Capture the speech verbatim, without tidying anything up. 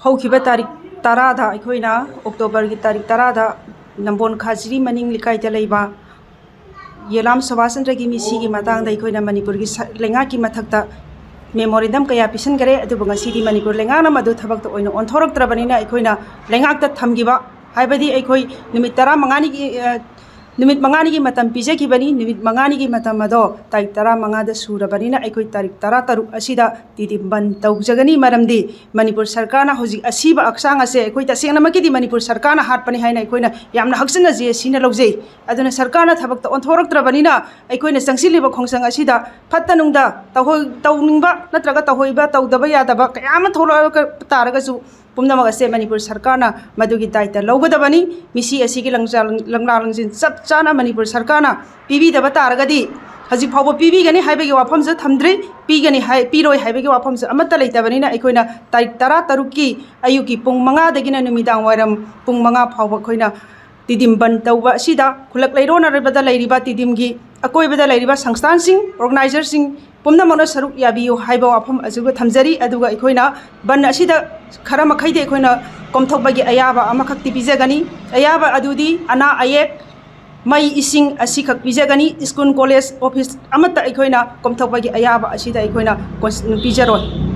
ꯍꯧꯈꯤꯕ ꯇꯥꯔꯤꯛ ꯇꯔꯥꯗ, ꯑꯩꯈꯣꯏꯅ ꯑꯣꯛꯇꯣꯕꯔꯒꯤ ꯇꯥꯔꯤꯛ ꯇꯔꯥꯗ ꯅꯝꯕꯣꯜ ꯈꯥꯖꯤꯔꯤ ꯃꯅꯤꯡ ꯂꯩꯀꯥꯏꯗ ꯂꯩꯕ ꯌꯦꯂꯥꯝ ꯁꯨꯕꯥꯁ ꯆꯟꯗ꯭ꯔꯒꯤ ꯃꯤꯁꯤꯒꯤ ꯃꯇꯥꯡꯗ ꯑꯩꯈꯣꯏꯅ ꯃꯅꯤꯄꯨꯔꯒꯤ ꯁ-, ꯂꯩꯉꯥꯛꯀꯤ ꯃꯊꯛꯇ memorandum ꯀꯌꯥ ꯄꯤꯁꯤꯟꯈꯔꯦ꯫ ꯑꯗꯨꯕꯨ ꯉꯁꯤꯗꯤ ꯃꯅꯤꯄꯨꯔ ꯂꯩꯉꯥꯛꯅ ꯃꯗꯨ ꯊꯕꯛꯇ ꯑꯣꯏꯅ ꯑꯣꯟꯊꯣꯔꯛꯇ꯭ꯔꯕꯅꯤꯅ, ꯑꯩꯈꯣꯏꯅ ꯂꯩꯉꯥꯛꯇ ꯊꯝꯈꯤꯕ, ꯍꯥꯏꯕꯗꯤ ꯑꯩꯈꯣꯏ ꯅꯨꯃꯤꯠ ꯇꯔꯥꯃꯉꯥꯅꯤꯒꯤ, ꯑ, ꯅꯨꯃꯤꯠ ꯃꯉꯥꯅꯤꯒꯤ ꯃꯇꯝ ꯄꯤꯖꯈꯤꯕꯅꯤ꯫ ꯅꯨꯃꯤꯠ ꯃꯉꯥꯅꯤꯒꯤ ꯃꯇꯝ ꯑꯗꯣ ꯇꯥꯔꯤꯛ ꯇꯔꯥꯃꯉꯥꯗ ꯁꯨꯔꯕꯅꯤꯅ, ꯑꯩꯈꯣꯏ ꯇꯥꯔꯤꯛ ꯇꯔꯥꯇꯔꯨꯛ ꯑꯁꯤꯗ ꯇꯤꯗꯤꯝ ꯕꯟ ꯇꯧꯖꯒꯅꯤ꯫ ꯃꯔꯝꯗꯤ ꯃꯅꯤꯄꯨꯔ ꯁꯔꯀꯥꯔꯅ ꯍꯧꯖꯤꯛ ꯑꯁꯤꯕ ꯍꯛꯆꯥꯡ ꯑꯁꯦ, ꯑꯩꯈꯣꯏ ꯇꯁꯦꯡꯅꯃꯛꯀꯤꯗꯤ ꯃꯅꯤꯄꯨꯔ ꯁꯔꯀꯥꯔꯅ ꯍꯥꯠꯄꯅꯤ ꯍꯥꯏꯅ ꯑꯩꯈꯣꯏꯅ ꯌꯥꯝꯅ ꯍꯛꯆꯤꯟꯅ ꯖꯦ ꯑꯦ ꯁꯤꯅ ꯂꯧꯖꯩ꯫ ꯑꯗꯨꯅ ꯁꯔꯀꯥꯔꯅ ꯊꯕꯛꯇ ꯑꯣꯟꯊꯣꯔꯛꯇ꯭ꯔꯕꯅꯤꯅ, ꯑꯩꯈꯣꯏꯅ ꯆꯪꯁꯤꯜꯂꯤꯕ ꯈꯣꯡꯖꯪ ꯑꯁꯤꯗ ꯐꯠꯇ ꯅꯨꯡꯗ ꯇꯧꯍꯣꯏ-, ꯇꯧꯅꯤꯡꯕ ꯅꯠꯇ꯭ꯔꯒ ꯇꯧꯍꯣꯏꯕ, ꯇꯧꯗꯕ ꯌꯥꯗꯕ ꯀꯌꯥ ꯑꯃ ꯊꯣꯛꯂꯛꯑꯒ ꯇꯥꯔꯒꯁꯨ, ꯄꯨꯝꯅꯃꯛ ꯑꯁꯦ ꯃꯅꯤꯄꯨꯔ ꯁꯔꯀꯥꯔꯅ ꯃꯗꯨꯒꯤ ꯗꯥꯏꯇ ꯂꯧꯒꯗꯕꯅꯤ꯫ ꯃꯤꯁꯤ ꯑꯁꯤꯒꯤ ꯂꯪꯖꯥ-, ꯂꯪꯂꯥ ꯂꯪꯖꯤꯟ ꯆꯞ ꯆꯥꯅ ꯃꯅꯤꯄꯨꯔ ꯁꯔꯀꯥꯔꯅ ꯄꯤꯕꯤꯗꯕ ꯇꯥꯔꯒꯗꯤ, ꯍꯧꯖꯤꯛ ꯐꯥꯎꯕ ꯄꯤꯕꯤꯒꯅꯤ ꯍꯥꯏꯕꯒꯤ ꯋꯥꯐꯝꯁꯨ ꯊꯝꯗ꯭ꯔꯤ, ꯄꯤꯒꯅꯤ ꯍꯥꯏ-, ꯄꯤꯔꯣꯏ ꯍꯥꯏꯕꯒꯤ ꯋꯥꯐꯝꯁꯨ ꯑꯃꯠꯇ ꯂꯩꯇꯕꯅꯤꯅ, ꯑꯩꯈꯣꯏꯅ ꯇꯥꯔꯤꯛ ꯇꯔꯥꯇꯔꯨꯛꯀꯤ ꯑꯌꯨꯛꯀꯤ ꯄꯨꯡ ꯃꯉꯥꯗꯒꯤꯅ ꯅꯨꯃꯤꯗꯥꯡ ꯋꯥꯏꯔꯝ ꯄꯨꯡ ꯃꯉꯥ ꯐꯥꯎꯕ ꯑꯩꯈꯣꯏꯅ ꯇꯤꯗꯤꯝ ꯕꯟ ꯇꯧꯕ ꯑꯁꯤꯗ ꯈꯨꯜꯂꯛ ꯂꯩꯔꯣꯟꯅꯔꯕꯗ ꯂꯩꯔꯤꯕ ꯇꯤꯗꯤꯝꯒꯤ ꯑꯀꯣꯏꯕꯗ ꯂꯩꯔꯤꯕ ꯁꯪꯁꯊꯥꯟꯁꯤꯡ, organizerꯁꯤꯡ ꯄꯨꯝꯅꯃꯛꯅ ꯁꯔꯨꯛ ꯌꯥꯕꯤꯌꯨ ꯍꯥꯏꯕ ꯋꯥꯐꯝ ꯑꯁꯤꯒ ꯊꯝꯖꯔꯤ꯫ ꯑꯗꯨꯒ ꯑꯩꯈꯣꯏꯅ ꯕꯟ ꯑꯁꯤꯗ ꯈꯔ ꯃꯈꯩꯗꯤ ꯑꯩꯈꯣꯏꯅ ꯀꯣꯝꯊꯣꯛꯄꯒꯤ ꯑꯌꯥꯕ ꯑꯃꯈꯛꯇꯤ ꯄꯤꯖꯒꯅꯤ꯫ ꯑꯌꯥꯕ ꯑꯗꯨꯗꯤ ꯑꯅꯥ ꯑꯌꯦꯛ, ꯃꯩ ꯏꯁꯤꯡ ꯑꯁꯤꯈꯛ ꯄꯤꯖꯒꯅꯤ꯫ ꯁ꯭ꯀꯨꯜ, ꯀꯣꯂꯦꯖ, ꯑꯣꯐꯤꯁ ꯑꯃꯠꯇ ꯑꯩꯈꯣꯏꯅ ꯀꯣꯝꯊꯣꯛꯄꯒꯤ ꯑꯌꯥꯕ ꯑꯁꯤꯗ ꯑꯩꯈꯣꯏꯅ ꯀꯣꯟꯁ-, ꯄꯤꯖꯔꯣꯏ꯫